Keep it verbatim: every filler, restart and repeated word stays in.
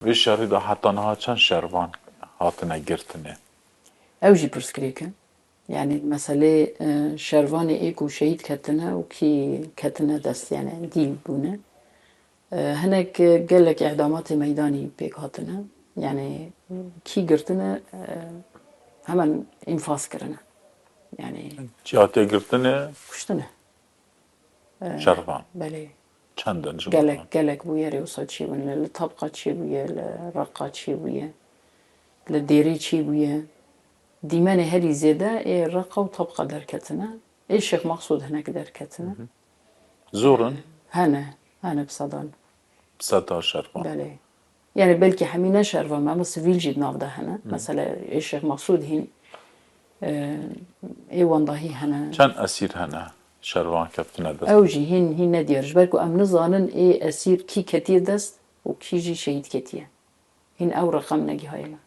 Vê şerî de heta niha çend şervan hatine girtinê? Ew jî pirsgirêk e. Yani meselê e, şervanê ê ku şehîd ketine û kî ketine dest, yani dîl bûne. E, hinek e, gelek îdamatê meydanî pêk hatine. Yani kî girtine e, hemen infaz kirine. Yani Çi hatiye girtinê? Kuştine. Şervan. Belê. Çend in ji Gelek, gelek bûye rê wisa çêbûne. Li Tabqa çêbûye, li Reqa çêbûye, li Dêrê çêbûye. Dîmenê herî zêde ê Reqa û Tabqa derketine. Ê Şêx Maqsûd hinek derketine. Zor in? Hene, hene bi sedan. Bi sedan şervan. Belê. Yani belkî hemî ne şervan, ama sivîl jî di nav de hene. Mesela ê Şêx Maqsûd hîn e, ê wendahî hene. Çend esîr hene şervan ketine dest? Ew jî hîn hîn nediyar. Ji ber ku em nizanin ê esîr kî ketiye dest û kî jî şehîd ketiye. Hîn ew reqem negihaye me.